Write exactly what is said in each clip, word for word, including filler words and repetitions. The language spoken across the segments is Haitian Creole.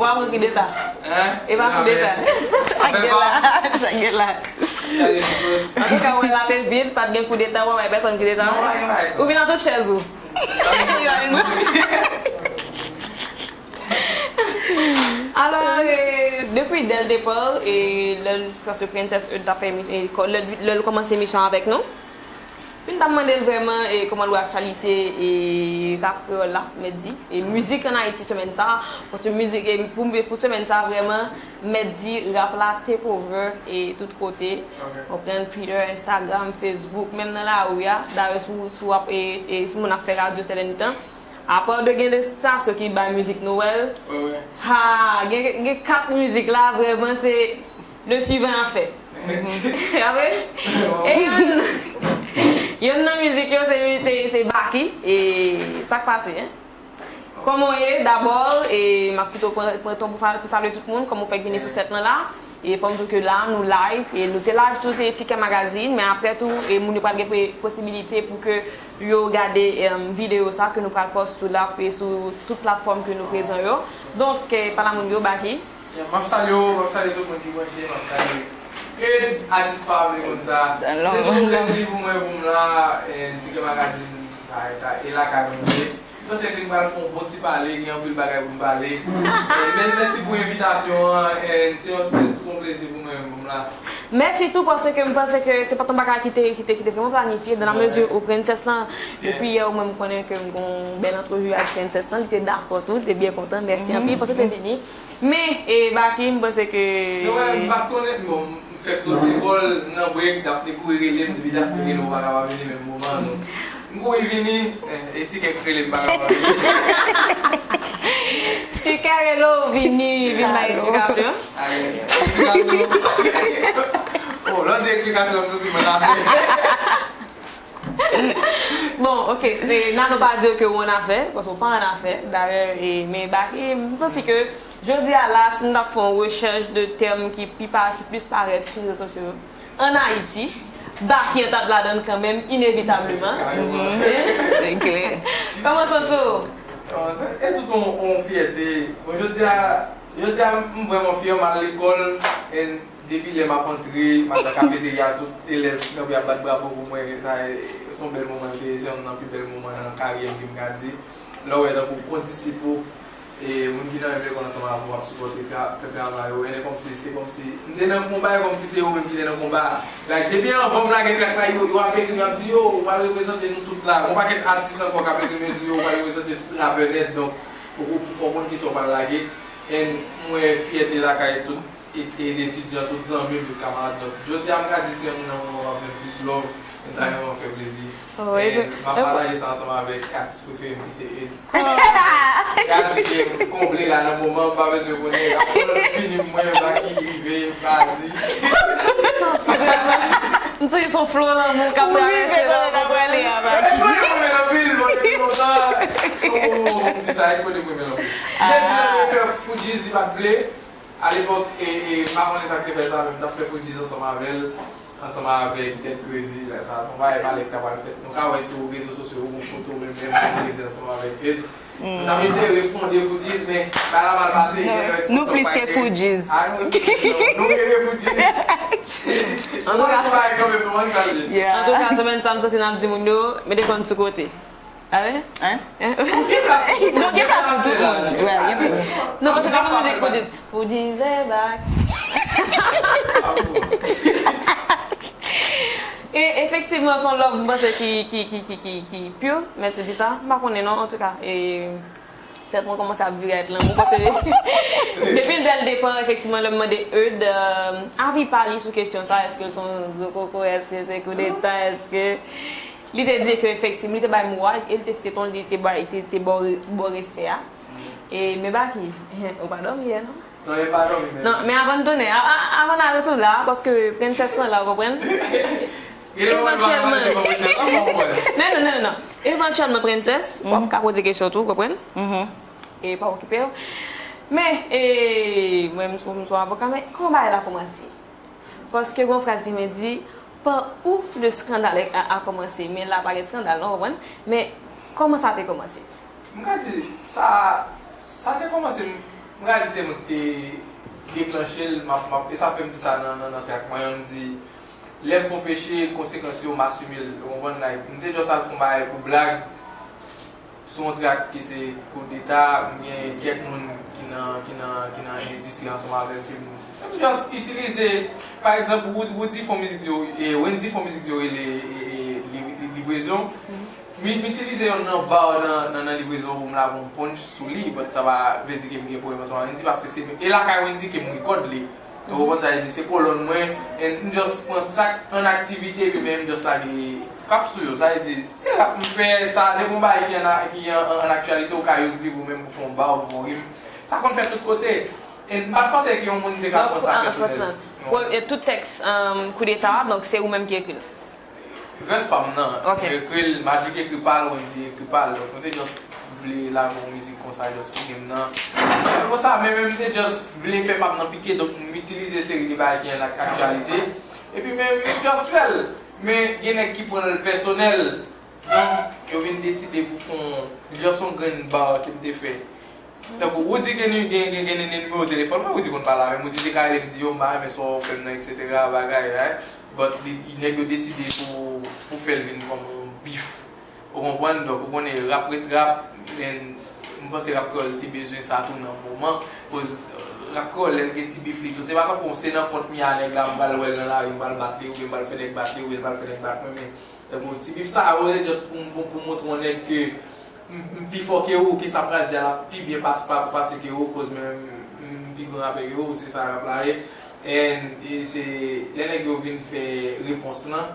pa pran kideta. E pa kideta. Sa gen la. Sa gen la. Antouka, wè la te vid, pa t gen koudeta, pa bay pèsonn kideta. Ou vin an tout chèz ou. Alò, e, depi dè l depa, e, lè l, paske Princess Eud t ap fè emisyon, e, lè, lè l kòmanse emisyon avèk nou, Vin t ap mande l vrèman, e, kòman l wè aktyalite, e, rap kreyòl la, mèt di, e, mizik ann Ayiti semèn sa a, paske mizik, e, pou, pou semèn sa a vrèman, mèt di, rap la take over, e, tout kote. Konprann, Twitter, Instagram, Facebook, menm nan lari a. Dayè, si w, si w ap, e, e, si moun ap fè radyo sèten tan, apa de gen de estasyon ki bay mizik Nwèl, ha, gen, gen kat mizik la, vrèman, se le suivant a fè. Apre, e yonn, yonn nan mizik yo, se, se, se Baky, e sa k pase, en? Kòman w ye? Dabò, e m ap kite w pran, pran tan pou, pou salye tout moun, kòman w fèk vini sou sèt lan la, e fò m di w ke la, nou live, e nou te live sou Ti Kè Magazine, men apre tou, e moun yo pral gen posibilite pou ke yo gade, em, videyo sa ke nou pral poste sou la, e sou tout platfòm ke nou prezan yo. Donk, e, pale a moun yo, Baky. M ap salye w, m ap salye tout moun ki branche, m ap salye Eud, atis pa m, li konn sa. Se tou yon plezi pou mwen pou m la, e, Ti Kè Magazine, sa, sa, e lakay mwen ye. M panse ke m pral fè yon bon ti pale, gen anpil bagay pou m pale. E, men, mèsi pou envitasyon an, e, se yon, se tou yon plezi pou mwen pou m la. Mèsi tou, paske m panse ke se pa t yon bagay ki te, ki te, ki te vrèman planifye, dans la mesure où Princess lan, depi yè, ou menm, m konnen ke m gen yon bèl antrevi ak Princess lan, li te dakò tou, li te byen kontan, mèsi anpil, paske w te vini. Men, e, Baky, m panse ke... Yo, wè, m pa t konnen, bon, m fèk sot lekòl, nan break, Daphné kouri rele m, depi Daphné rele w, ou pa ka pa vini menm moman, donk, m kouri vini, e, e Ti Kè k rele m, m pa ka pa vini. Ti Kè rele w, vini, vin bay eksplikasyon. Eksplikasyon. Oh, lè w di eksplikasyon, m santi m annafè. Bon, oke, e, Nano pa di w ke w annafè, paske w pa annafè. Dayè, e, men Baky, e, m santi ke jodi a la, si m t ap fè yon rechèch de tèm ki pi pa, ki plis parèt sou rezo sosyo yo, ann Ayiti, Baky an t ap ladan l kanmenm, inevitableman. Kareman. Se klè. Kòman w santi w? Bon, se, e tout yon, yon fyète. Bon, jodi a, jodi a, m vrèman fyè, m al lekòl, e depi lè m ap antre, m al nan kafeterya, tout elèv kanpe ap bat bravo pou mwen. Sa, e, se yon bèl moman, se youn nan pi bèl moman nan karyè m, ke m ka di. Lè w wè tankou kondisip ou, e moun ki nan menm lekòl ansanm avè w ap sipòte, fè, fè travay ou, e kòmsi, se kòmsi, m te nan konba, e kòmsi se yo menm ki te nan konba a. Like, depi anvan m lage trak la, yo, yo ap ekri m, y ap di, yo, ou pral reprezante nou tout la. Gon pakèt atis ankò k ap ekri m, yo di, yo, ou pral reprezante tout rapè nèt, donk, ou, ou fò konn kisa w pral lage. And mwen fyète lakay tout e, e, etidyan, tout zanmi m, tout kamarad. Donk, jodi a, m ka di se youn nan moman m ap jwenn plis love, e sa vrèman fè plezi. E m ap pataje sa ansanm avèk atis prefere m ki se Eud. Gade ke m konble la nan moman, m pa bezwen konnen. Apre lè fini, mwen, Baky rive, m pa di. Santi vrèman. M santi se yon flo lanmou k ap travèse nan kò m. Ou rive kote w ta prale a, Baky. Mwen, mwen, anpil, mwen, depi lontan. Oh, m di sa, e kote mwen, mwen, anpil. Lè di nan fè Fugees, li pa t vle. Alepòk, e, e, m pa konnen sa k te fè sa, men m t ap fè Fugees ansanm avè l, ansanm avèk Ted Crazy, lè sa, se yon bagay malè k ta pral fèt. Nou ka wè sou rezo sosyo yo, gon foto mwen menm Ted Crazy ansanm avèk Eud. Nou t ap eseye refonde Fugees, men bagay la mal pase, gen yon sponsor ki pa gen. Nou plis ke Fugees. Ah, nou, nou rele Fugees. Antouka, bagay kanmenm, nou ann salye. Antouka, semèn sa, m santi n ap di moun yo, mete kòn sou kote. Ah wi? Hein? Hein? Donk, gen plas pou tout moun. Wè, gen plas. Non, paske gen moun ki di, pou di, pou di, Zebak. E efektivman, se yon love, m panse, ki, ki, ki, ki, ki, ki pure, mèt di sa. M pa konnen non, antouka, e, tèt mwen kòmanse ap vire ak lanmou, paske depi l dè l depa, efektivman, lè m mande Eud, euh, avi pa li sou kesyon sa, èske l se yon zo koko, èske se koudeta, èske Li te di ke efektivman, li te bay mo a, e li te site ton, li te bay, te, te ba w, ba w respè a. E, men Baky, ou pa dòmi yè, non? Non, e pa dòmi, men. Non, men avan n tounen, a, a, avan n ale sou la, paske Princess lan la, ou konprann? Evantyèlman. Non, non, non, non, non. Evantyèlman, Princess, w ap ka poze kesyon tou, ou konprann? E pa okipe w. Men, e, mwen, m sou, m sou avoka, men kòman bagay la kòmanse? Paske gon fraz ki men di, par où le scandale a, a commencé. Men la pa gen eskandal, non, w konprann? Men kòman sa te kòmanse? M ka di, sa, sa te kòmanse, m, M ka di se mwen ki te deklanche l, m ap, m ap, e sa fè m di sa nan, nan, nan trak mwen an, m di, lè m fè yon peche, konsekans yo, m asime l, ou konprann, like, m te just al fè yon bagay pou blag, sou yon trak ki se koudeta, m gen kèk moun ki nan, ki nan, ki nan endistri ansanm avè m, ke m, m just itilize, pa egzanp, Wood-, Woody fè yon mizik di yo, e, Wendy fè yon mizik di yo rele, e, e, li-, li-, Livrezon. M, m itilize yonn nan bar nan, nan, nan Livrezon pou m lage yon punch sou li, but sa pa vle di ke m gen pwoblèm ansanm ak Wendy, paske se, e lakay Wendy ke m record li. Ou konprann sa vle di, se kolòn mwen, and m just pran sa k an aktivite, epi men m just lage frap sou yo. Sa vle di, se rap m fè, sa, depi yon bagay ki an, ki an, an, an aktyalite, ou ka use li pou menm pou fè yon bar, pou fè yon rim. Sa konn fèt tout kote. And m pa t panse ke yon moun te ka pran sa pèsonèl. Non. Tout tèks, um, koudeta, donk se ou menm ki ekri l? Vès pa m nan. Ok. M ekri l, Magic ekri pa l, Wendy ekri pa l. Donk, nou te just vle lage yon mizik konsa, just pou gen m nan. Mwen konsa, men, men m te just vle fè pa m nan pike, donk m itilize seri de bagay ki an ak-, aktyalite. Epi, men, m just fè l. Men, gen nèg ki pran l pèsonèl. Donk, yo vin deside pou fè yon, just yon grenn bar ke m te fè. Tankou Woody gen, gen, gen, gen, gen nimewo telefòn mwen, Woody konn pale avè m, Woody te ka rele m di, "Yo, m pa renmen sa w fè m nan, et cetera, bagay, right?" But li, nèg yo deside pou, pou fè l vin kòm yon beef. Ou konprann? Donk, ou konnen rap ret rap, and m panse rap kreyòl te bezwen sa tou nan moman, koz, euh, rap kreyòl, lè l gen ti beef li tou, se pa tankou se nan kont m ye a nèg la, m pral wè l nan lari, m pral bat li, oubyen m pral fè nèg bat li, oubyen m pral fè nèg bat mwen, men, tankou ti beef sa yo, se just pou, pou, pou montre yon nèg ke m, m pi fò ke ou, ke sa m pral di a la pi byen pas-, pa-, pase ke ou, koz mwen, m, m pi gran rapè ke ou, se sa rap la ye. And, e se, lè nèg yo vin fè repons lan,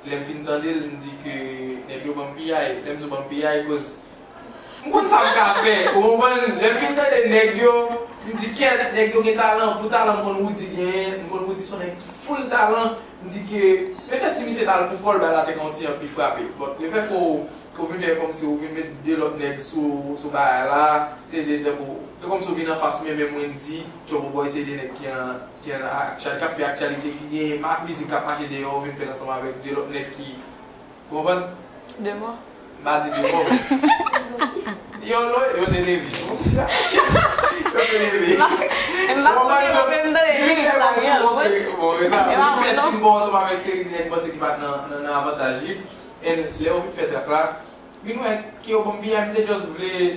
lè m fin tande l, m di ke nèg yo ban m piyay. Lè m di w ban m piyay, koz m konn sa m ka fè, ou konprann? Lè m fin tande nèg yo, m di kèt, nèg yo gen talan, pou talan m konn Woody genyen, m konn Woody se yon nèg ki full talan, m di ke petèt si misye t al pou kò l, bagay la te ka yon ti jan pi frape. But le fè ke w, ke w vin fè kòmsi w vin met de lòt nèg sou, sou bagay la, se de tankou, e kòmsi w vin anfas mwen, men mwen di, Trouble Boy se de nèg ki an, ki an aktyal-, k ap fè aktyalite, ki gen ma-, mizik k ap mache deyò, w vin fè l ansanm avèk de lòt nèg ki, ou konprann? De mò. M pa di de mò. Yo, lo-, yo te leve tou. Yo te leve. M pa konn yo fè m tande lirik sa, Ariel, ou konprann? Bon, e sa, e pa mwen, non. Li fè ti bon ansanm avèk seri de nèg, m panse ki pa t nan, nan, nan avantaj li. And lè yo vin fè trak la, vin wè ke yo ban m piyay, m te just vle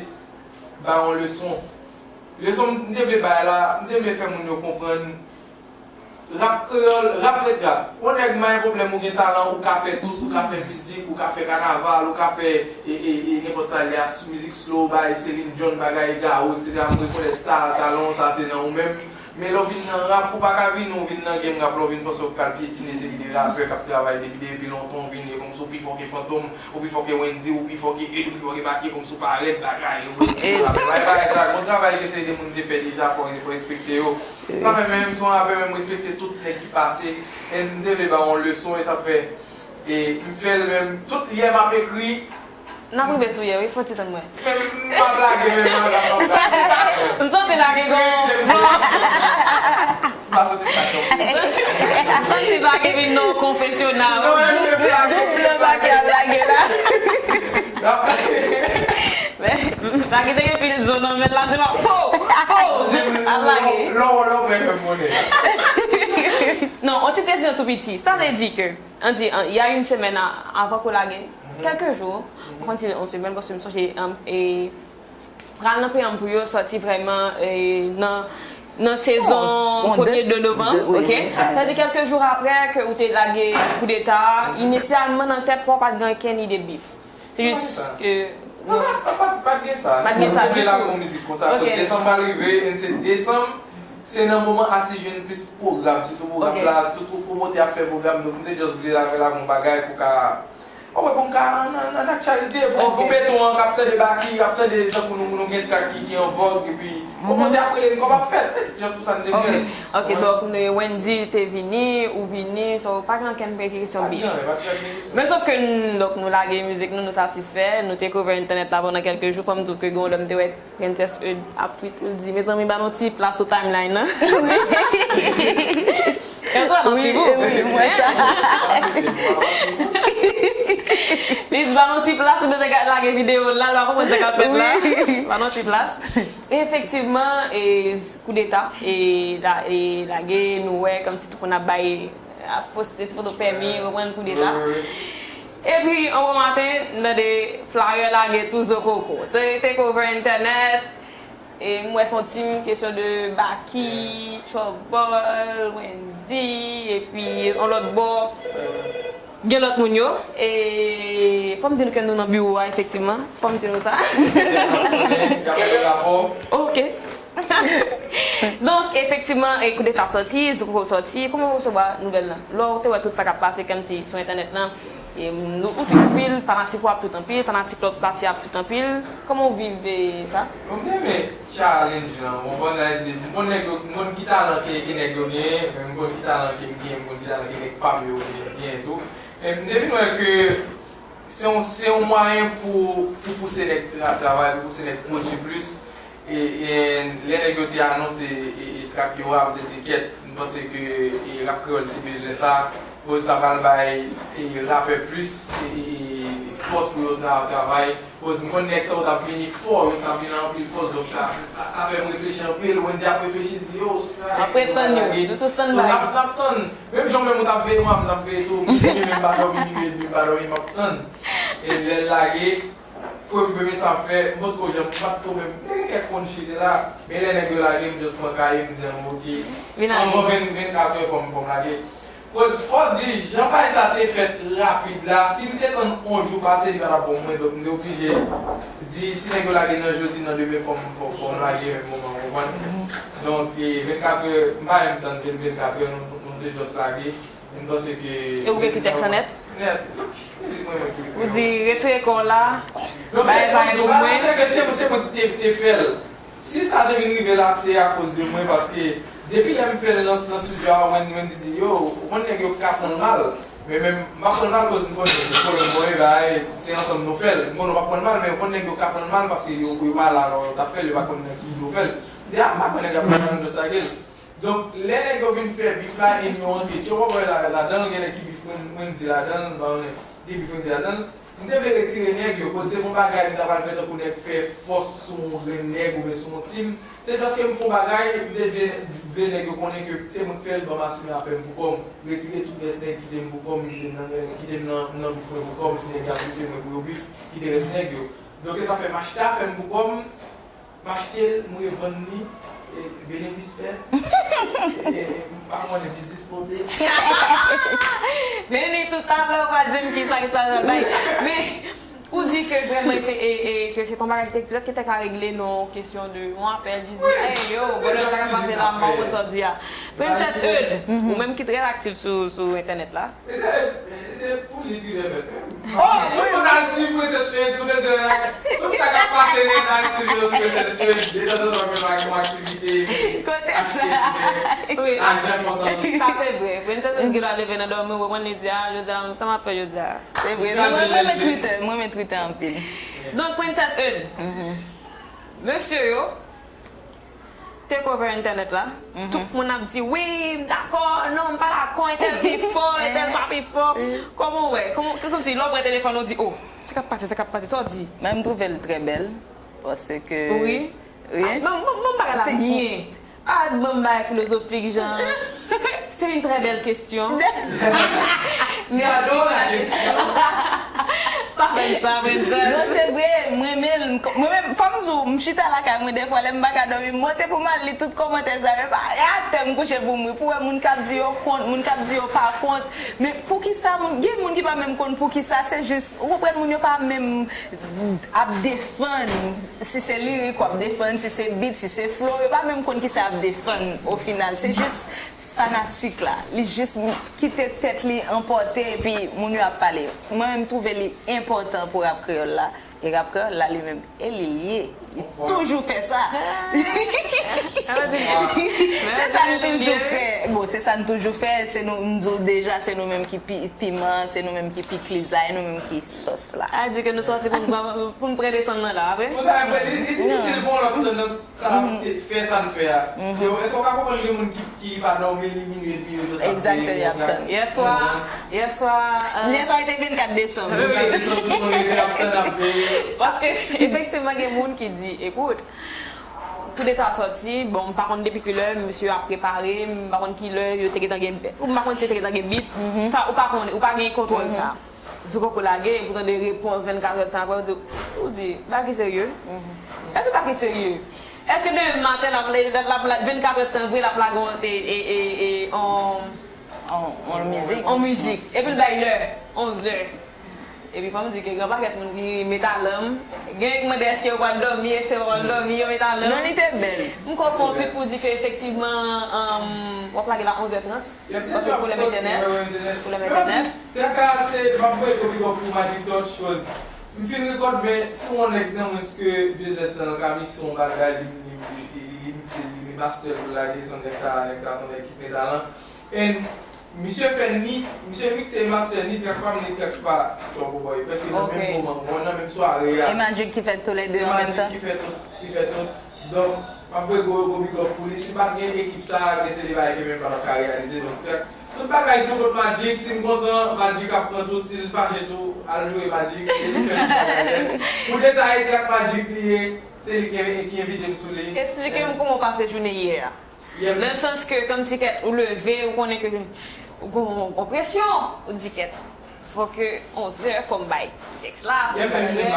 ba yon leson. Leson m te vle bay la, m te vle fè moun yo konprann rap kreyòl, rap ret rap. Yon nèg pa gen pwoblèm, ou gen talan, ou ka fè tout, ou ka fè mizik, ou ka fè kanaval, ou ka fè, e, e, e, nenpòt sa l ye a, mizik slow, bay Celine Dion, bagay garo, et cetera. M rekonèt ta-, talan w sa se nan ou menm. Men lè w vin nan rap, ou pa ka vin, ou vin nan game rap la, ou vin panse w pral pyetine seri de rapè k ap travay depi, depi lontan, ou vin e kòmsi w pi fò ke Fantom, ou pi fò ke Wendy, ou pi fò ke Ed, ou pi fò ke Baky, kòmsi w parèt bagay, ou vin rapè. Bay bagay sa, gon travay ke seri de moun te fè deja, fò, fò respekte yo. Sa fè menm, m se yon rapè, men m respekte tout nèg ki pase, e m te vle ba yon leson, e sa fè, e m fè l menm, tout yè m ap ekri, N ap rive sou yè, wi, fò ti tann mwen. M ap lage, men m ap lage. M santi lage gon. M pa santi m lage. M santi lage vin nan konfesyonal. Doub, doub, doub blan Baky ap lage la. Baky te gen pil zo nan men l la, te la, po, po, ap lage. Lò, lò, mwen fè monnen. Non, on ti presizyon tou piti. Sa vle di ke Ann di, an, il y a une semaine a-, avan ke w lage, kèlke jou, on va dire une semaine, paske m sonje, an, e, pral nan peyi an pou yo sòti vrèman, e, nan, nan sezon premye de novanm, ok? Sa vle di kèlke jou aprè ke ou te lage koudeta a, inisyalman nan tèt pa w pa t gen okenn ide beef. Se jis ke, non. Pa, pa, pa, pa t gen sa. Pa t gen sa ditou. Nou te lage yon mizik konsa. Ok. Desanm pral rive, e se desanm, se nan moman atis jwenn plis pwogram, sitou pou rap la, tout pwomotè ap fè pwogram, donk m te just vle lage, lage yon bagay pou ka, anwen, pou m ka an, an, an aktyalite, pou, pou beton an k ap tande Baky, k ap tande tankou nou, nou gen trak ki, ki an vòg, epi pwomotè ap rele n kòb ap fèt, just pou sa n te fè l. Ok, donk, Wendy te vini, ou vini, so, pa gen okenn kesyon beef. Pa t gen, pa t gen kesyon. Men sòf ke n, donk, nou lage mizik nou, nou satisfè, nou te cover entènèt la pandan kèlke jou, fò m di w ke gen yon lè m te wè Princess Eud ap tweet pou l di, mezanmi, ba nou ti plas sou timeline nan. Wi. Wi, wi, m wè sa. Miss, ba nou ti plas, ou bezwen ka lage videyo la, l pa konprann sa k ap fèt la. Ba nou ti plas. E efektivman, e, koudeta, e, la, e lage, nou wè kòmsi tout moun ap bay, ap poste ti foto pèmi, konprann koudeta. Epi, yon bon maten, m tande flayè lage tou zo koko. Te, take over entènèt, e m wè se yon team kesyon de Baky, Trouble, Wendyy, epi yon lòt bò, gen lòt moun yo. E fò m di nou ke nou nan biwo a, efektivman. Fò m di nou sa. Y ap fè rapò. Ok. Donk, efektivman, e koudeta sòti, zo koko sòti. Kòman w resevwa nouvèl lan? Lè w te wè tout sa k ap pase kòmsi sou entènèt lan, e, nou, ou tout anpil, fanatik ou ap tout anpil, fanatik lòt pati ap tout anpil. Kòman w viv, e, sa? Bon, m te renmen challenge lan, w konprann sa m di? M konn nèg yo, m konn ki talan ke, ke nèg yo genyen, men m konn ki talan ke m genyen, m konn ki talan ke nèg pa m yo genyen, genyen tou. E m te vin wè ke se yon, se yon mwayen pou, pou pouse nèg tra-, travay, pou pouse nèg pwodui plis. E, e lè nèg yo te anonse, e, e, trak yo a, m te di, kèt, m panse ke, e, rap kreyòl te bezwen sa. Koz sa pral bay, e, rapè plis, e, e, e, fòs pou yo tra-, travay. Koz m konn nèg sa yo t ap vini fò, yo t ap vini ak anpil fòs, donk sa, sa, sa fè m reflechi anpil. Wendy ap reflechi, di, yo, sou sa, ap ret tann yo, yo sou standby. So, n ap, n ap tann. Menm jan menm ou t ap veye mwen, m t ap veye tou. Minui menm pa dòmi, minui edmi m pa dòmi, m ap tann. E lè l lage, premye, premye sa m fè, m potko janm, m pa t ko menm, m te gen kèk punch ki te la. Men lè nèg yo lage, m just pran kaye, m di, an, oke. Vin ale. Anvan ven, vennkat è, fò m, fò m lage. Koz fò di, jan bagay sa te fèt rapid la, si m te tann yon jou pase, li pa t ap bon mwen, donk m te oblije di, si nèg yo lage nan jodi, nan demen, fò m, fò, fò m lage menm moman, w konprann? Donk, e, vennkat è, m pa menm tann vennkat è, nou, nou te just lage. M panse ke... E ou ekri tèks lan nèt? Nèt. Tout mizik mwen, mwen ki ekri yo. Ou di, retire kò w la, bagay sa e pou mwen. Non, men, se ke se, se mwen ki te, te fè l. Si sa te vin rive la, se akoz de mwen, paske depi lè m fè l nan, nan estidyo a, Wen-, Wendy di, yo, ou konn nèg yo ka pran l mal. Men, men, m pa pran l mal, koz m konn se pwoblèm mwen, bagay, se ansanm nou fè l. M konn ou pa pran l mal, men ou konn nèg yo ka pran l mal, paske yo, yo pa la, lè w t ap fè l, yo pa konn nan ki idyo w fè l. M di, a, m pa kwè nèg yo ap pran l mal, m just lage l. Donk, lè nèg yo vin fè bif la, e nou antre Tchòbòbòy la, ladan l, gen nèg ki bif Wen-, Wendy ladan l, m pa konnen, gen bif Wendy ladan l. M te vle retire nèg yo, koz se pa yon bagay m ta pral fè tankou nèg fè fòs sou yon grenn nèg oubyen sou yon team. Se just ke m fè yon bagay, m te vle, vle nèg yo konnen ke se mwen k fè l, ban m asime afè m pou kò m. Retire tout rès nèg, kite m pou kò m, kite m nan, kite m nan, nan bif mwen pou kò m, si nèg y ap bife mwen pou yo bif, kite rès nèg yo. Donk, e sa fè m achte afè m pou kò m, m achte l, m revann li, e benefis fèt. E, e, e, m pa konnen biznis monte. Men li tout apre ou pa di m kisa, kisa l bay. Men ou di ke vrèman, e, e, ke se ton bagay ki te, petèt ki te ka regle nan kesyon de yon apèl, di, hey, yo, bonè sa k ap pase la, m pa konn sa w di a. Princess Eud, ou menm ki trè aktif sou, sou entènèt la. E se, se pou li ki lè fèt menm. Oh, wi, wi. Al swiv Princess Eud sou rezo yo. Tout sa k ap pase nèt, al swiv yo sou Princess Eud. Detanzantan, men pa gen aktivite. Kote sa? Wi. Lajan kontan. Sa se vre. Princess Eud ki lè leve nan dòmi, ou konprann li di, a, jodi a, sa m ap fè jodi a. Se vre. Men mwen, mwen renmen Twitter, mwen renmen Twitter anpil. Donk, Princess Eud. Mesye yo, take over entènèt la. Tout moun ap di, wi, m dakò, non, m pa dakò, entèl pi fò, entèl pa pi fò. Kòman w wè? Kòman, kòmsi lè w pran telefòn, ou di, o, sa k ap pase, sa k ap pase, sa w di? Mwen, m twouve l trè bèl, paske... Wi. Wi. Ban m, ban m, ban m bagay la byen. Pa ban m bagay filozofik, jan. C'est une très belle question. J'adore la question. Pa fè m sa, Princess. Non, se vre, m renmen l. M, mwen menm, fò m di w, m chita lakay mwen dèfwa, lè m pa ka dòmi, m monte pou m al li tout kòmantè sa yo. E atè m kouche pou m ri, pou wè moun k ap di yo kont, moun k ap di yo pa kont. Men poukisa moun, gen moun ki pa menm konn poukisa, se jis, ou konprann, moun yo pa menm ap defann, si se lirik w ap defann, si se beat, si se flow, yo pa menm konn kisa y ap defann o final. Se jis fanatik la. Li jis kite tèt li anpòte epi moun yo ap pale. Mwen menm, m twouve li enpòtan pou rap kreyòl la. E rap kreyòl la, li menm, e li l ye. Toujou fè sa. Se sa n toujou fè. Bon, se sa n toujou fè. Se nou, m di w deja, se nou menm ki pi, piman, se nou menm ki pikliz la, e nou menm ki sòs la. A di ke nou sòti pou n, pou n pran desann nan la, apre? Konsa, apre, li, li difisil pou yon lòt tandans ta fè sa n fè a. Yo, èske w ka konprann gen moun ki, ki pa dòmi, li minui epi yo sa? Egzakteman, y ap tann. Yèswa, yèswa, euh, yèswa te vennkat desanm. Vennkat desanm, tout moun rete ap tann, ap veye. Paske, efektivman, gen moun ki di, ekout, koudeta sòti, bon, m pa konn depi kilè, mesye yo ap prepare, m pa konn kilè, yo te gentan gen, ou m pa konn si yo te gentan gen bit, sa, ou pa konnen, ou pa gen kontwòl sa. Sou poko lage, pou tande repons vennkat èdtan apre, ou di, ou di, bagay ki serye? Èske bagay serye? Èske demen maten, l ap, l ap, l ap, vennkat èdtan vre, l ap lage yon, e, e, e, e, on, on, on mizik. On mizik. Epi l bay lè, onzè. Epi fò m di ke gen yon pakèt moun ki met alanm. Gen ki mande èske yo pral dòmi, èske yo pral dòmi, yo met alanm. Non, li te bèl. M konprann tout pou di ke efektivman, um, w ap lage la onzè trant. Paske pwoblèm entènèt. Pwoblèm entènèt. Traka se, m ap voye gwo big up pou Magic Touch, cause m fin rekòd, men si yon nèg nan mwens ke de zèdtan l ka mikse yon bagay, li, li, li, li, li mikse, li, li master pou l lage, se yon nèg sa, nèg sa, se yon nèg ki plen talan. And misye fè ni, misye mikse e master ni trak pa m, ni trak pa Trouble Boy. Prèske nan menm moman, bon, nan menm sware a. E Magic ki fè tou lè de an menm tan? Se Magic ki fè tout, ki fè tout. Donk, m ap voye gwo, gwo big up pou li. Si pa t gen ekip sa a, gen se de bagay ke menm pa t ap ka reyalize. Donk, tout bagay sou kont Magic. Si m kontan, Magic ap pran tout. Si l fache tou, al joure Magic. Se li k fè tout bagay. Pou detay, trak Magic li ye. Se li ki, ki envite m sou li. Eksplike m kòman w pase jounen yè a. Nan sans ke, kòmsi kèt, ou leve, ou konnen ke ou gon, gon presyon, ou di kèt. Fò ke onzè, fò m bay tèks la, fò m bay lè.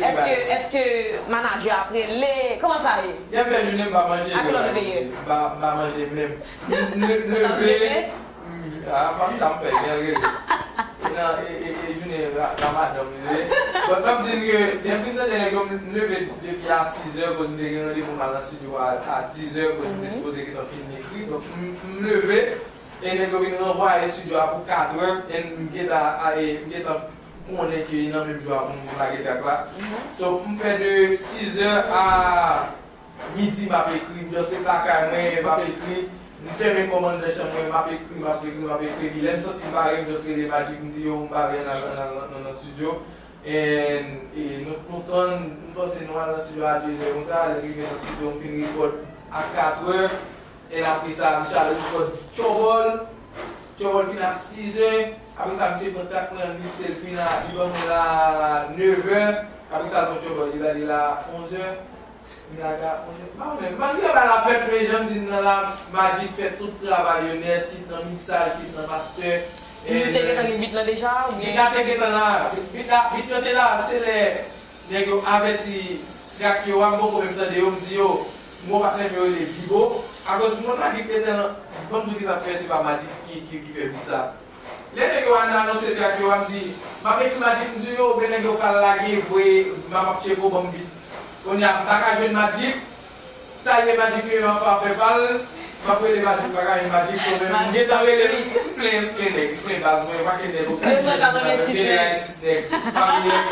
Èske, èske manadjè ap rele? Kòman sa ye? Yè m fè jounen m pa manje. A kilè w leve yè? M pa, m pa manje menm. M le-, leve, m, a, pa m sa m fè, byen rele. Nan, e, e, e jounen ra-, ramadan m ye. Bon, m ap di n ke, byen fin tande nèg yo, m leve depi a sizè, koz m te gen randevou m al nan estidyo a, a dizè, koz m te sipoze gentan fin ekri. Donk, m, m leve, e nèg yo vin ranvwaye estidyo a pou katrè, e m gentan, a, e m gentan konnen ke nan menm jou a pou m lage trak la. So, m fè de sizè a midi, m ap ekri, m just se lakay mwen, m ap ekri, m fèmen kòm anndan chanm mwen, m ap ekri, m ap ekri, m ap ekri, epi lè m santi m pare, m just rele Magic, m di, yo, m pare, ann al, ann al, ann al nan estidyo. And, e, nou, nou tann, m panse nou al nan estidyo a dezè konsa, lè n rive nan estidyo, m fin rekòd a katrè, and apre sa, m chale rekòd Trouble, Trouble fin a sizè, apre sa, misye pran trak mwen, l mikse, l fin a, li ban mwen la nevè, apre sa, l pran Trouble, li la, li la onzè. M lage a onzè. M pa konnen. Malgre bagay la fèt, men jan m di n nan la, Magic fè tout travay yo nèt, kit nan miksaj, kit nan mastè. Li te gentan gen bit lan deja, oubyen? Bit la te gentan la. Bit la, bit lan te la, se lè nèg yo avèti trak yo a, m poko menm tande yo, m di yo, m gon patnè m yo rele Bibo. Akoz m wè Magic te tèlman, ban m di w kisa k fè, se pa Magic ki, ki, ki fè bit sa. Lè nèg yo ann anonse trak yo a, m di, m ap ekri Magic, m di yo, oubyen nèg yo pral lage, voye, m ap ap tcheke w, ban m bit. Kounye a, m pa ka jwenn Magic, salye Magic, li menm ap fè pa l, m ap rele Magic, m pa ka jwenn Magic, so menm, m gentan rele l, m plen, m plen nèg, m plen baz mwen, yo pa gen nèg okenn. Nèg, m pa gen nèg,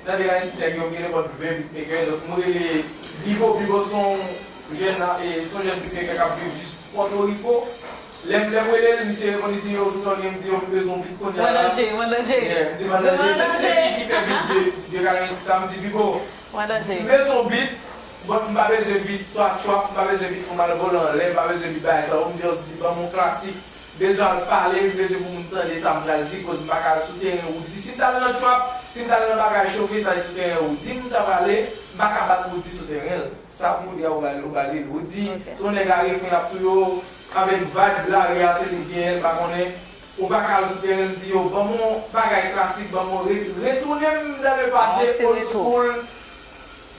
nan de raysis nèg yo, m gen nenpòt ven beatmaker, donk m rele Bibo, Bibo se yon jèn, e, se yon jèn beatmaker k ap viv jis Pòtoriko. Lè m, lè m rele l, misye reponn, li di, yo, Tony, m di, yo, m bezwen yon beat kounye a la. Mwen danje, mwen danje. Yeah, m di, mwen danje. Se misye ki, ki fè beat de, de karannsis sa, m di, Bibo, m bezwen yon beat, but m pa bezwen beat swa trap, m pa bezwen beat pou m al vole anlè, m pa bezwen beat bagay sa yo, m just di, ban m yon klasik. Bezwen al pale, m bezwen pou moun tande sa m pral di, koz m pa ka al sou teren Roody. Si m t al nan trap, si m t al nan bagay chofe, sa se sou teren Roody m ta prale, m pa ka bat Roody sou teren l. Sa pou Roody a, ou ba, ou ba li l. Roody, se yon nèg a refren, l ap touye w avèk vibe lari a, se li k genyen l, m pa konnen. Ou pa ka al sou teren l, di yo, ban m yon bagay klasik, ban m yon re-, retounen m dans le passé, old school.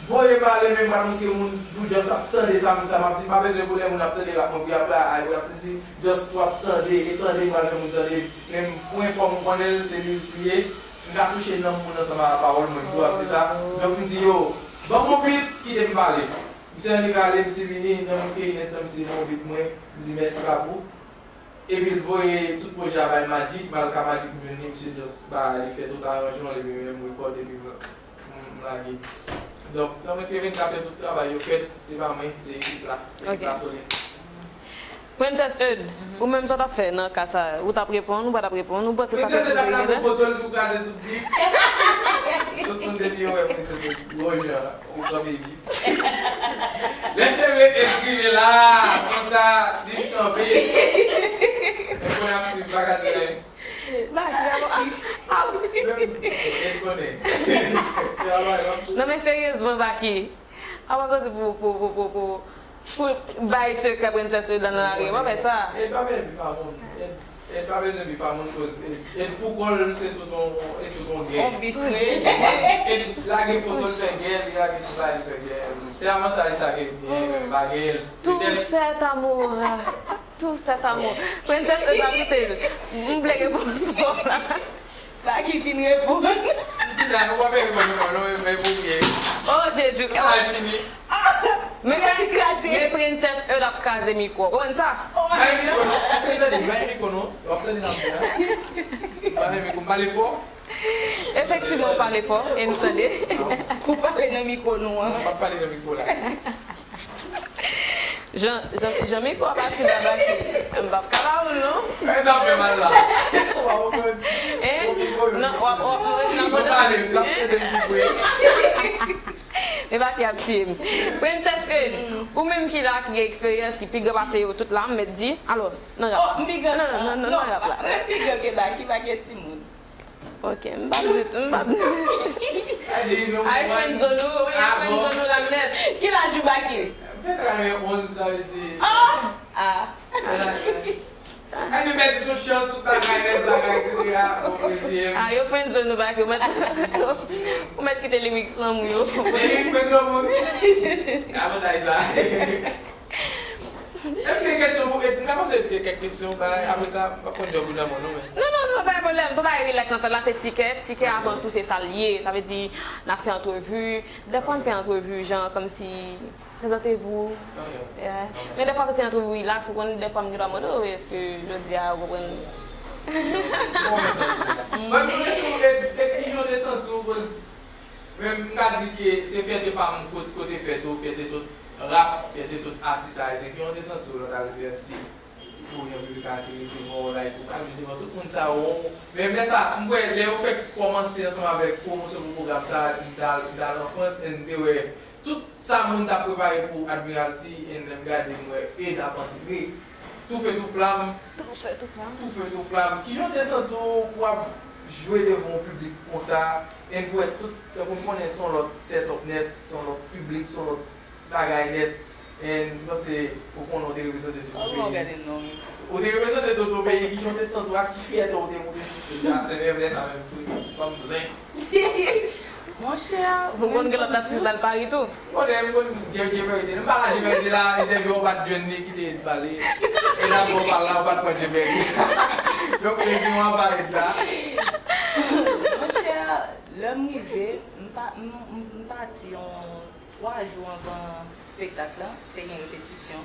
Voye m ale, men m pral montre moun, pou just ap tande sa, moun sa m ap di, m pa bezwen pou lè moun ap tande rap mwen, pou y ap la, ay, pou y ap sesi, just pou ap tande, e tande m pral fè moun tande, men m, pou enfòm ou konnen l, se li l ye, m ka touche nanm moun ansanm a pawòl mwen, m di w ap se sa, donk m di yo, ban m yon beat, kite m pale. Misye annik ale, misye vini, nan mouske inèdtan, misye ban yon beat mwen, m di mèsi papou. Epi l voye tout pwojè a bay Magic, malgre Magic m jwenn li, misye just ba li fè tout aranjman l, epi menm rekòd, epi m, m, m lage. Donk, nan mwen se vin ka fè tout travay yo fèt, se pa mwen, se ekip la. Ekip la solid. Princess Eud, ou menm sa w t ap fè nan ka sa a? Ou t ap reponn, ou pa t ap reponn, ou panse sa se sou Princess Eud ap lage foto l pou kraze tout bif. Tout moun depi yo wè Princess Eud gwo jan, ou kanpe bif. Lè cheve eskrime la, konsa, bif kanpe. E pou n ap swiv, pa ka di anyen. Baki, a, a, a, wi. Menm, e konnen. Non, men seryezman, Baki. A pa sòti pou, pou, pou, pou, pou, pou bay sekrè Princess Eud nan lari. Mwen fè sa. E pa bezwen bif a moun. E, e pa bezwen bif a moun koz. E, e pou kò l, se tout on, e tout on gè. On bif, wi. E lage foto l fè gè, li lage tout bagay li fè gè. Se avantaj sa ke l genyen, men pa genyen l. Tout sèt amour. Tout sèt amour. Princess Eud ap kite l. M vle repons pa w la. Baki fin reponn. Di la, ou pa fè reponn non, non, men pou byen. Oh, Jezi. Travay fini. Men, men Princess Eud ap kraze mikwo. Ou konn sa? Bay mikwo non. Èske tande? Bay mikwo non. W ap tande nan bouda. Pale mikwo, m pale fò. Efektivman, ou pale fò, e m tande. Ou pale nan mikwo nou an. Non, m p ap pale nan mikwo la. Jan, jan, jan mikwo ap asize a Baki, m p ap ka ba ou l non. Sa fè mal la. Ou pa konprann? Hein? Non, w ap, w ap, w ap, w ap pale, l ap tande m pi pre. Men Baki ap tiye m. Princess Eud, ou menm ki la, ki gen eksperyans, ki pi gran pase yo tout la, m mèt di, alò, nan rap la. Oh, m pi gran. Non, non, non, non, nan rap la. Mwen pi gran ke Baki, Baki timoun. Ok, m p ap di, m p ap. Ay, friendzone ou, y ap friendzone ou la nèt. Ki laj ou Baki? Fè trannde onz, sa vle di. Oh! Ah! Ay, nou pèdi tout chans, tout bagay, lè bagay, et cetera. Bon, mezye. Ah, yo friendzone ou Baki, ou mèt, ou mèt kite lyrics lanmou yo. Lyrics friendzone moun. Avantaj sa. Epi gen kesyon pou, epi m ka poze kèk kesyon, bagay, apre sa, m p ap pran djòb ou nan men w non, men. Non, non, non, pa gen pwoblèm. Se yon bagay relax nan tèt la, se tikè. Tikè avan tou, se sa l ye. Sa vle di, n ap fè antrevi. Dèfwa, n fè antrevi, jan, kòmsi, prezante vou. Ok. Yeah. Men dèfwa, se antrevi relax, ou konn, dèfwa, m gen dwa mande w, èske jodi a, ou konprann? Bon, men, e, e, e, kijan w te santi w, koz, men m ka di ke se fyète pa m, kot, kote fèt ou, fyète tout rap, fyète tout atis ayisyen. Kijan w te santi w lè w t al fè si pou yon piblik a te resevwa w, like, ou ka vin devan tout moun sa yo, men lè sa, m kwè, lè yo fèk kòmanse ansanm avèk pwomosyon pou pwogram sa, m t al, m t al an Frans, and m te wè tout sa moun t ap prepare pou Admiralty, and lè m gade, m wè Eud ap antre. Tou fè tou flam. Tou fè tou flam. Tou fè tou flam. Kijan w te santi w pou w ap jwe devan yon piblik konsa, and pou wè tout, tankou m konnen se yon lòt setup nèt, se yon lòt piblik, se yon lòt bagay nèt. And m panse ou konnen ou te reprezante tout yon peyi. Ou te reprezante tout yon peyi, kijan w te santi w ak ki fyète w te moute sou stèj la, se menm lè sa menm fremi, ban m zen. Monchè, ou konn gen lòt atis l al Pari tou? M konnen, m konn Djembe Djembe te, m pa la Djembe te la, entèvyou a w pa t jwenn li, kite Eud pale. E n ap bon pale la, ou pa t pran Djembe te. Donk, plezi mwen ap pale de la. Monchè, lè m rive, m pa, m, m, m pati yon twa jou anvan espektak la, te gen repetisyon.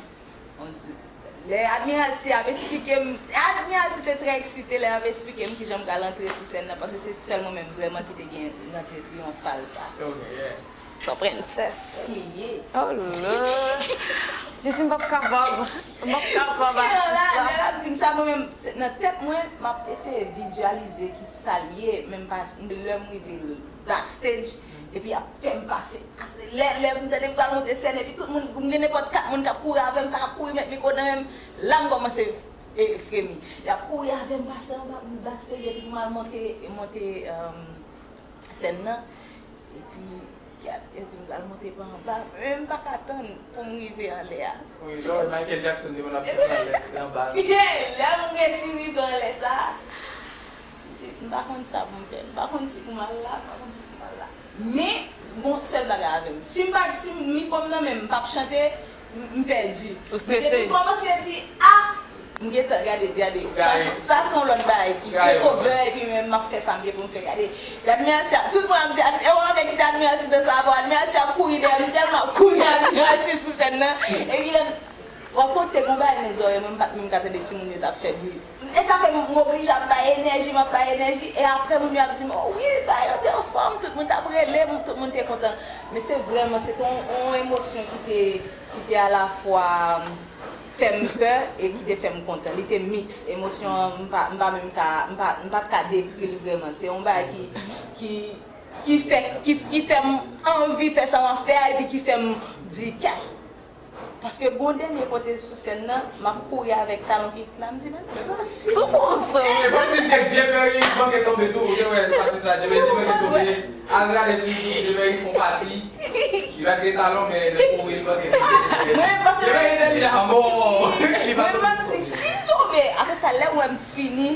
Lè Admiralty ap esplike m, Admiralty te trè eksite lè y ap esplike m kijan m pral antre sou sèn nan, paske se sèl mwen menm vrèman ki te gen rantre triyonfal sa. Ok, yeah. Son prensès. Li ye. Oh Lord. Jezi, m p ap kapab. M p ap kapab. Lè l ap di m sa, mwen menm, se, nan tèt mwen, m ap eseye vizyalize ki sa l ye, men m pa, lè m rive backstage, epi y ap fè m pase. Lè, lè m tande m pral monte sèn, epi tout moun, m gen nenpòt kat moun k ap kouri avè m, sa k ap kouri met mikwo nan men m, la m kòmanse, e, fremi. Y ap kouri avè m pase anba backstage, epi pou m al monte, monte, um, sèn nan. Epi, gad, yo di m pral monte pa anba, men m pa ka tann pou m rive anlè a. Wi, lè w wè Michael Jackson te konn ap sot anlè, anba. Lè m resi rive anlè sa, m di, m pa konn sa pou m fè, m pa konn si pou m al la, m pa konn si pou m al la. Men, gon sèl bagay avè m. Si m pa, si mikwo m nan men m, m p ap chante, m, m pèdi. Ou strese. Depi m kòmanse di, a, m gentan gade, gade. Sa, sa se yon lòt bagay ki take over, epi men m ap fè sa m gen pou m fè, gade. Admiralty ap, tout moun ap di, Ad-, e w raple ki te Admiralty nan sa, bon, Admiralty ap kouri dèyè m, tèlman ap kouri Admiralty sou sèn nan. Epi lè m, w ap konte gon bagay nan zòrèy mwen, m pa t menm ka tande si moun yo t ap fè bri. E sa fè m, m oblije ap bay enèji, m ap bay enèji, e apre moun yo ap di m, o wi, bagay yo te anfòm, tout Mwen t ap rele, tout moun te kontan. Men se vrèman, se te yon, yon emosyon ki te, ki te alafwa fè m pè e ki te fè m kontan. Li te miks. Emosyon an, m pa, m pa menm ka, m pa, m pa t ka dekri l vrèman. Se yon bagay ki, ki, ki fè, ki, ki fè m anvi fè sa m ap fè a epi ki fè m di, kèt! Paske gon dènye kote sou sèn nan, m ap kouri avèk talon ki la, m di, "Mezanmi, si." Sou pran sa. E fò m di ke Djepèri manke tonbe tou, ou te wè pati sa, Djepèri manke tonbe. Al gade sou YouTube, Djepèri fè yon pati. Li pa t gen talon, men lè l kouri, li manke tonbe. Mwen, paske Djepèri te vin a mò. Li pa tonbe. Mwen, m ap di, si m tonbe, apre sa, lè w wè m fini,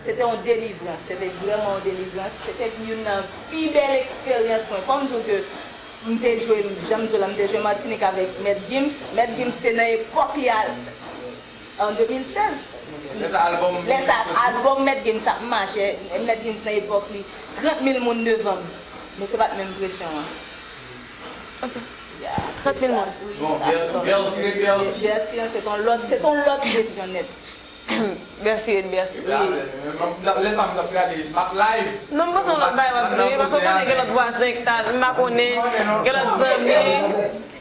se te yon delivrans, se te vrèman yon delivrans, se te youn nan pi bèl eksperyans mwen. Fò m di w ke m te jwe, jan m di w la, m te jwe Matinik avèk Mèt Gims. Mèt Gims te nan epòk li a, an de mil sèz. Lè sa, albòm Lè sa, albòm Mèt Gims ap mache, Mèt Gims nan epòk li, trant mil moun devan m. Men se pa t menm presyon an. Ok. Yeah, se sa. Trant mil moun. Wi, bon, sa Ber-, Bercy ret Bercy. Bercy an, se t on lòt, se t on lòt presyon nèt. Bercy ret Bercy. Lè sa m t ap gade, m ap live. Non, m panse yon lòt bagay w ap di, wi, paske w konnen gen lòt vwazen ki t al, m pa konnen, gen lòt zanmi,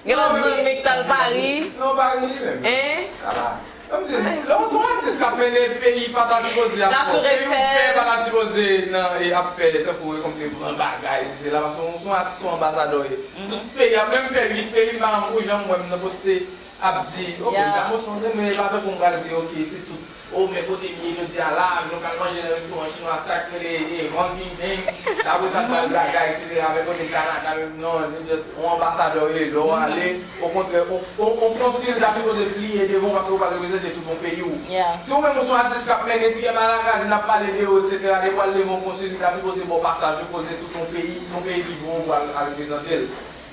gen lòt zanmi ki t al Pari. Non, Pari li menm. Hein? Sa va. Kòmsi, lè w se yon atis k ap mennen peyi pa ta sipoze ap fè, peyi w fè pa ta sipoze nan, e, ap fè, tankou, kòmsi, gran bagay, se la, paske w se yon atis, se yon anbasadè w ye. Tout peyi ap menm fè uit peyi, m pa janm wè m nan poste ap di, ok, m ka poste yon grenn, men e pa tankou m pral di, ok, se tout, o, men kote m ye jodi a la, nou pral manje nan restoran chinwa sa k rele, e, Hong Ping Ping, apre sa, m pral blaga, etsetera, men kote m Kanada, men non, li just yon anbasadè w ye, lè w ale, okontrè, yon, yon, yon konsil ta sipoze pliye devan w paske w pral reprezante tout yon peyi w. Si w menm ou se yon atis k ap mennen Ti Kè Malakazi, n ap pale de ou, etsetera, depi w al devan yon konsil, li ta sipoze ba w pasaj, ou koze tout yon peyi, yon peyi ki bon pou al, al reprezante l.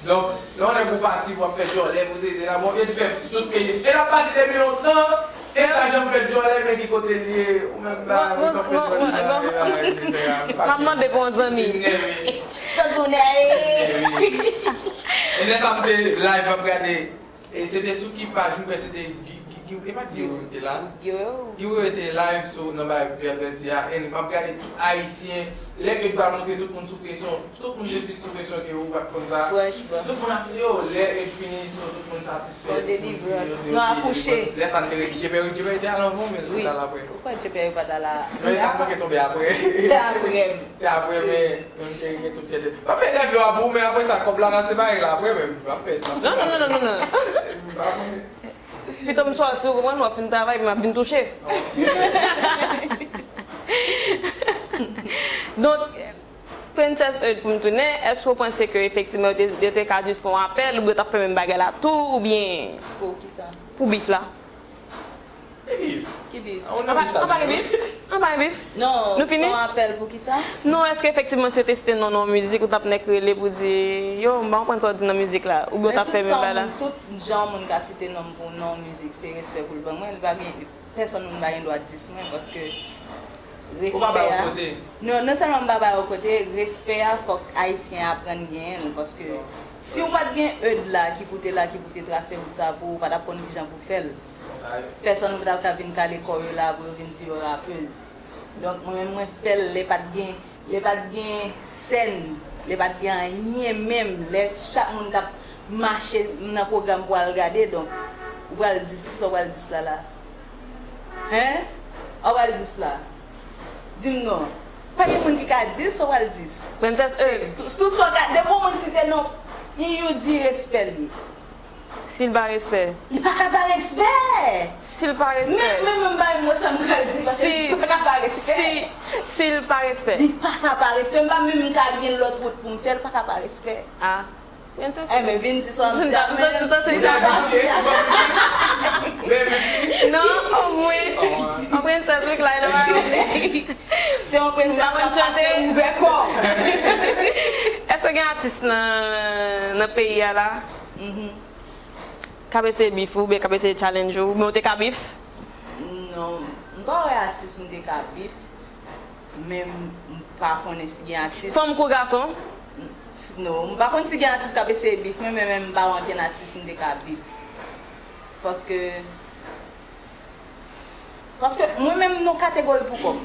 Donk, lè yon nèg ou pati pou ap fè djòlè, pou sezi la, bon, e l fè tout peyi. E l ap pati depi lontan, e l pa janm fè djòlè, men ki kote l ye, ou menm ba, ou sa fè djòlè la, e bagay, etsetera. M ap mande pou yon zanmi. Santi w nève. E lè sa m te live, m ap gade, e se te sou ki paj, m kwè se te Gi-, Gi-, Gi-, e pa t Guerrero ki te la? Guerrero. Guerrero te live sou, nan bay Pierre Bercy a, and m ap gade tout Ayisyen, lè ke l pral monte tout moun sou presyon, tout moun te plis sou presyon ke ou, pa t konn sa. Franchman. Tout moun ap yo, lè e fini, so tout moun satisfè. Son delivrans. Nou akouche. Lè sa n te redi, Djepèri, Djepèri te al anvan w, men l te al apre. Ou kwè Djepèri pa t al a? Non, e sa k manke tonbe apre. Se apre m. Se apre, men, men m te gen tout fyète. M ap fè entèvyou a pou ou, men apre sa, kòb la, n a separe l apre, men m ap fè. Non, non, non, non, non, non. M pa konnen. Pito m sòti, ou konprann, w ap fin travay, epi m ap vin touche. Donk, Princess Eud, pou m tounen, èske w panse ke efektivman yo te, yo te ka jis fè yon apèl, oubyen yo t ap fè menm bagay la tou, oubyen pou kisa? Pou bif la? Ki bif? Ki bif? An pa gen bif? An pa gen bif? Non, nou fini? Fè yon apèl pou kisa? Non, èske efektivman si yo te site non nan yon mizik, ou t ap nèk rele pou di, yo, m pa konprann sa w di nan mizik la, oubyen w t ap fè menm bagay la? Men tout sa yon moun, tout jan yon moun ka site non m pou nan yon mizik, se respè pou l ban mwen, li pa gen Pèsonn moun pa gen dwa dis mwen, paske respè a, non, non sèlman m pa ba yo kote, respè a fòk Ayisyen aprann genyen l, paske si w pa t gen Eud la ki pou te la, ki pou te trase wout sa pou ou, ou pa t ap konn kijan pou fè l. Pèsonn pa t ap ka vin kale kò yo la pou yo vin di yo rapez. Donk, mwen menm, mwen fè l lè pa t gen Lè pa t gen sèn, lè pa t gen anyen menm, lè chak moun t ap mache nan pwogram pou al gade, donk, ou pral dis, kisa w pral dis la la? Hein? Sa w pral dis la? Di m non. Pa gen moun ki ka dis, sa w pral dis? Princess Eud. Tout, tout sa w ka, depi yon moun site non, I U D respè li. Si l pa respè. Li pa ka pa respè. Si l pa respè. Men, men, men, bay mwen sa m pral di, paske li pa ka pa respè. Si, si, si l pa respè. Li pa ka pa respè. M pa menm ka gen lòt wout pou m fè, li pa ka pa respè. Ah. Princess. Eh, men vin di sa m di a, men vin di sa m di a. Non, omwen. Yon princess, wi, la, nan bagay. Se yon princess k ap pase ouvè kò. Èske gen atis nan, nan peyi a la? K ap eseye bif ou, oubyen k ap eseye challenge ou, oubyen ou te ka bif? Non, m pa wè atis m te ka bif, men m pa konnen si gen atis. Fanm kou gason? Non, m pa konn si gen atis k ap eseye bif mwen, men, men m pa wè ankenn atis m te ka bif. Paske Paske mwen menm, non, kategori pou kò m.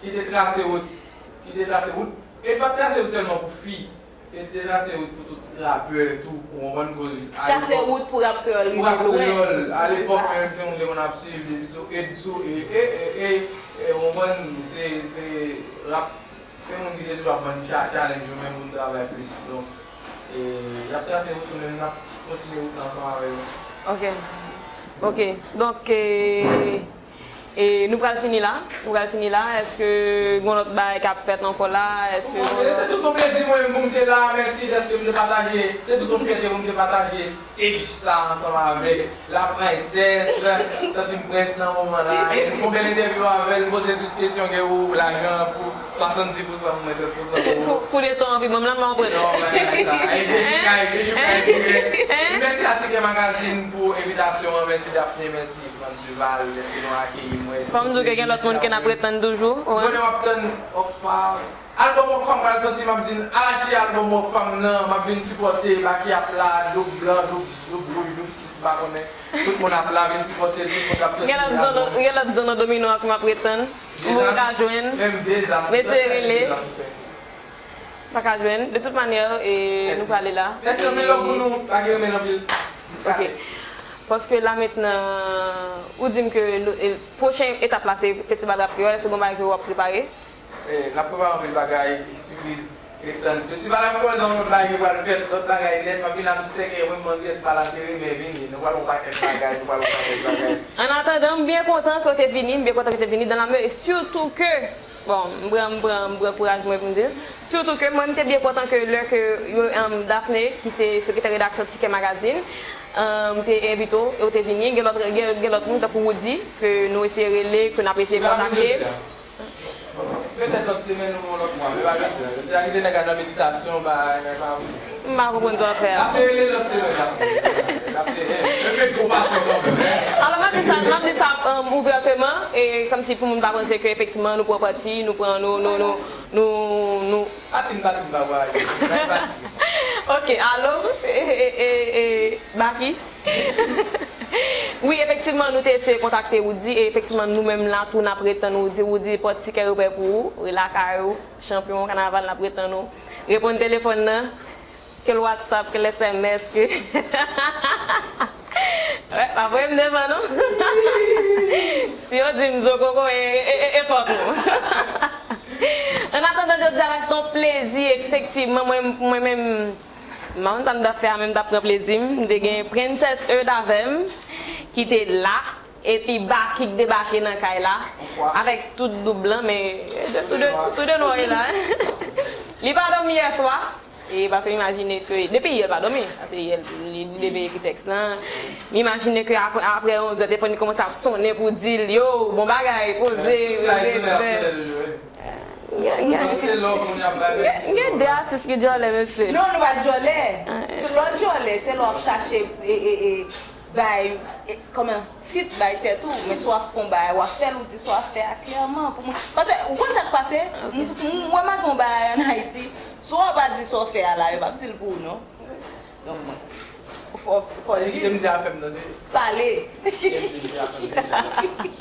ki te trase wout, ki te trase wout, e li pa t trase wout sèlman pou fi, e li te trase wout pou tout rapè tou, ou konprann, koz trase wout pou rap kreyòl rive lwen. Rap kreyòl, alepòk menm se moun te konn ap swiv depi sou ed sou e e e e e ou konprann, se se rap, se moun ki te toujou ap ban n cha- challenge yo menm pou n travay plis. Donk, e y ap trase wout nou menm, n ap kontinye wout la ansanm avè yo. Ok. Ok. Donk, e, e nou pral fini la. Nou pral fini la. Èske gen lòt bagay k ap fèt ankò la? Èske gen lòt... Se tout yon plezi mwen menm pou m te la. Mèsi dèske m te pataje. Se tout yon fyète pou m te pataje stage sa ansanm avèk la princesse. Santi m prens nan moman la. E m fè yon bèl entèvyou avè l, m poze l plis kesyon ke ou, lajan pou swasanndis pousan pou mwen, trant pousan pou ou. Kou, kou de tan anpi, ban m la, m pa konprann. Non, men, men, sa, e de jou kay, de jou kay, de jou kay. Mèsi a Ticket Magazine pou envitasyon an, mèsi Daphné, mèsi Frantz Duval, dèske nou akeyi mwen. Fò m di w ke gen lòt moun ke n ap retann toujou. Ou konnen w ap tann, opa. Albòm Rock Fam pral sòti, m ap di n, al achte albòm Rock Fam nan, m ap vin sipòte, Baky ap la, Doub Blan, Doub, Doub Wouj, Doub Sis, m pa konnen. Tout moun ap la, vin sipòte l, tout moun k ap sòti albòm. Gen lòt zòn, gen lòt zòn nan domino a ke m ap retann. Pou m ka jwenn. Menm dezas. Mesye rele. Pa ka jwenn. De tout manyè, e, nou prale la. Mèsi anpil, love pou nou. Pa gen renmen anpil. Ok. Paske la mentnan, ou di m ke lo- e, pwochen etap la se festival rap kreyòl, èske gon bagay ke w ap prepare? E, n ap prepare anpil bagay, sipriz. Ret tann. Festival rap kreyòl se yon lòt bagay ki pral fèt, lòt bagay nèt. M ap vin la tout sèkèy, mwen, mwen, Andrès pa la, te renmen vini. Nou pral yon pakèt bagay, nou pral yon pakèt bagay. An atandan, m byen kontan ke w te vini, m byen kontan ke w te vini, dans la mesure, e sitou ke Bon, m pran, m pran, m pran kouraj mwen pou m di l. Sitou ke mwen, m te byen kontan ke lè ke yo, em, Daphné, ki se sekretè redaksyon Ticket Magazine, em, te envite w, e w te vini. Gen lòt, gen, gen lòt moun, tankou Woody, ke nou eseye rele, ke n ap eseye kontakte. Petèt lòt semèn ou yon lòt mwa, men pa jodi a. Jodi a ki se nèg la nan meditasyon, ba, nèg la pa vle. M pa konprann sa w ap fè a. N ap rele lòt semèn, n ap rele. N ap rele. Mete gwo pasyon kanmenm, hein. Alò, m ap di sa, m ap di sa, um, ouvèteman, e kòmsi pou moun pa panse ke efektivman nou pran pati, nou pran, nou, nou, nou, nou, nou. Pati m, pati m, pa vwaye. Bay pati m. Ok, alo, e, e, e, e, Baky? Wi, efektivman, nou te eseye kontakte Woody, e efektivman, nou menm la tou, n ap ret tann Woody. Woody, pòt Ticket ouvè pou ou, rele lakay ou. Chanpyon kanaval, n ap ret tann ou. Reponn telefòn nan, ke l WhatsApp, ke l S M S, ke... Wè, pa voye m devan, non. Si yo di m zo koko, e, e, e, e fòt ou. An atandan, jodi a, se yon plezi, efektivman, mwen, mwen menm, m pa konn sa m t ap fè a, men m t ap pran plezi m. M te gen Princess Eud avè m, ki te la. Epi Baky k debake nan kay la, avèk tout doub lan, men tou de, tou de nwa ye la. Li pa dòmi yè swa. E paske m imajine ke, depi yè l pa dòmi, paske yè l, li, li depi ekri tèks lan. M imajine ke apre, apre onz è, telefòn li kòmanse ap sonnen pou di l, yo, bon bagay, poze, respè. Gen, gen, gen, gen de atis ki djòlè, mesye. Non, nou pa djòlè. Tout lòt djòlè, se lè w ap chache, e, e, e, bay, e, kòman, tit bay tèt ou, men si w ap fè yon bagay, w ap fè l, ou di sa w ap fè a klèman pou moun. Paske, ou konn sa k pase? M, m, m remake yon bagay ann Ayiti, si w pa di sa w fè a la, yo p ap di l pou ou, non. Donk, bon, fò, fò di. Kite m di afè m, tande. Pale. Kite m di afè m, tande.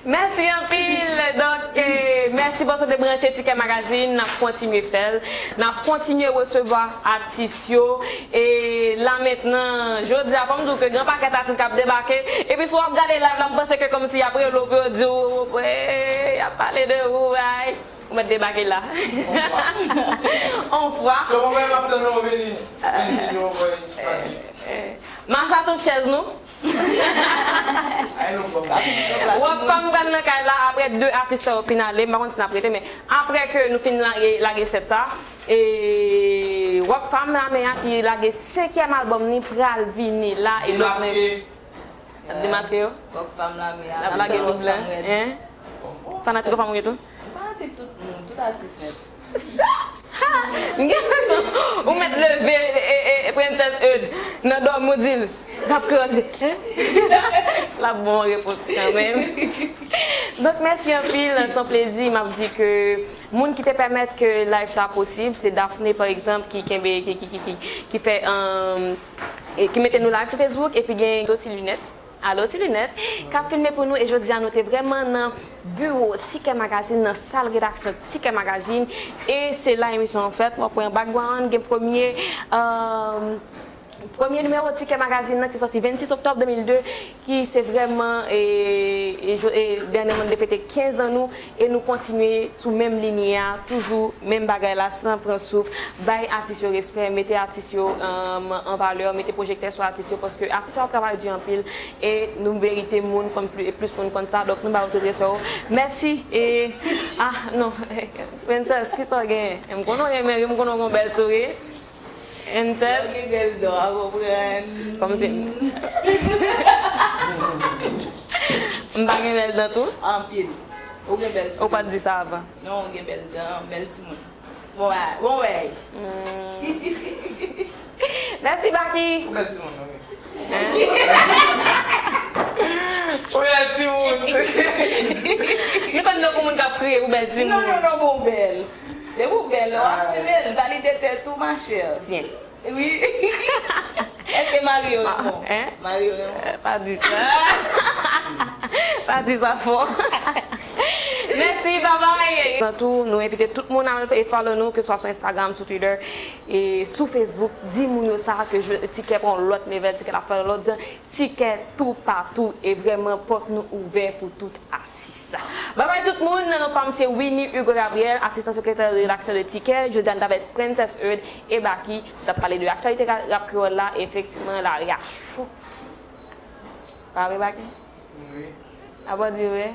Mèsi anpil. Donk, eh, mèsi paske w te branche Tikè Magazine. N ap kontinye fè l. N ap kontinye resevwa atis yo. E la mentnan, jodi a, fò m di w ke gen yon pakèt atis k ap debake. Epi si w ap gade live la, m panse ke kòmsi y ap rele w pou yo di w, eh, y ap pale de ou, ay. Ou mèt debake la. On fwa. Kòman w ap tann ou vini? Vini, si nou voye, pati. Mache a tout chèz nou. Rockfam pral nan kay la, apre de atis sa yo fin ale, m pa konn si n ap rete, men apre ke nou fin lage, lage sèt sa, e Rockfam Lame a ki lage senkyèm albòm ni pral vini la, e lòt men. N ap demaske yo? Rockfam Lame a. N ap lage nou blan, hein? Fanatik Rockfam ou ye tou? M fanatik tout moun, tout atis nèt. Sa! Ha! M gen enpresyon ou mèt leve, e, e, e, Princess Eud nan dòmi w di l, l ap kraze, hein? L ap bon repons kanmenm. Donk, mèsi anpil, se yon plezi. M ap di ke moun ki te pèmèt ke live sa posib, se Daphné, pa egzanp, ki kenbe, ki, ki, ki, ki, ki fè, um, e ki mete nou live sou Facebook, epi gen Doti Linèt. Alo, Ti Linèt, k ap filme pou nou, e jodi a nou te vrèman nan biwo Tikè Magazine, nan sal redaksyon Tikè Magazine, e se la emisyon an fèt. W ap wè an background, gen premye, euh, premye nimewo Tikè Magazine nan ki sòti vennsis oktòb de mil de, ki se vrèman, e, e, e, dènyèman nou te fete kenz an nou, e nou kontinye sou menm liy a, toujou menm bagay la, san pran souf, bay atis yo respè, mete atis yo, um, an valè, mete pwojektè sou atis yo, paske atis yo ap travay di anpil, e nou merite moun konn pli-, plis moun konn sa, donk nou ba yo tout respè yo. Mèsi, e, ah, non, Princess, kisa w genyen? M konnen w renmen ri, m konnen w gen yon bèl souri. Princess. Ou gen bèl dan, a konprann. Kòmsi. M pa gen bèl dan tou? Anpil. Ou gen bèl souri. Ou pa t di sa avan. Non, ou gen bèl dan, bèl timoun. Bon, a, bon, wè. Hmm. Mèsi, Baky. Ou bèl timoun, wi. Hein? Ou bèl timoun. Nou konn nan moun k ap kriye, ou bèl timoun. Non, non, non, bon, bèl. Depi w bèl, w asime l, valide tèt ou, machè. Syen. Wi. Èske mari yo renmen w? Hein? Mari yo renmen w? Eh, pa di sa. Pa di sa fò. Mèsi, babay. Tou, nou envite tout moun al e follow nou, ke swa sou Instagram, sou Twitter, e sou Facebook. Di moun yo sa, ke je, Tikè pran lòt level, Tikè la fè lòt jan. Tikè toupatou, e vrèman pòt nou ouvè pou tout atis. Babay tout moun, non pa m se Winnie Hugo Gabriel, asistan sekretè de redaksyon de Tikè. Jodi a nou t avèk Princess Eud e Baky, nou t ap pale de aktyalite ra-, rap kreyòl la, efektivman lari a cho. Pa vre, Baky? Wi. A bon, di vre.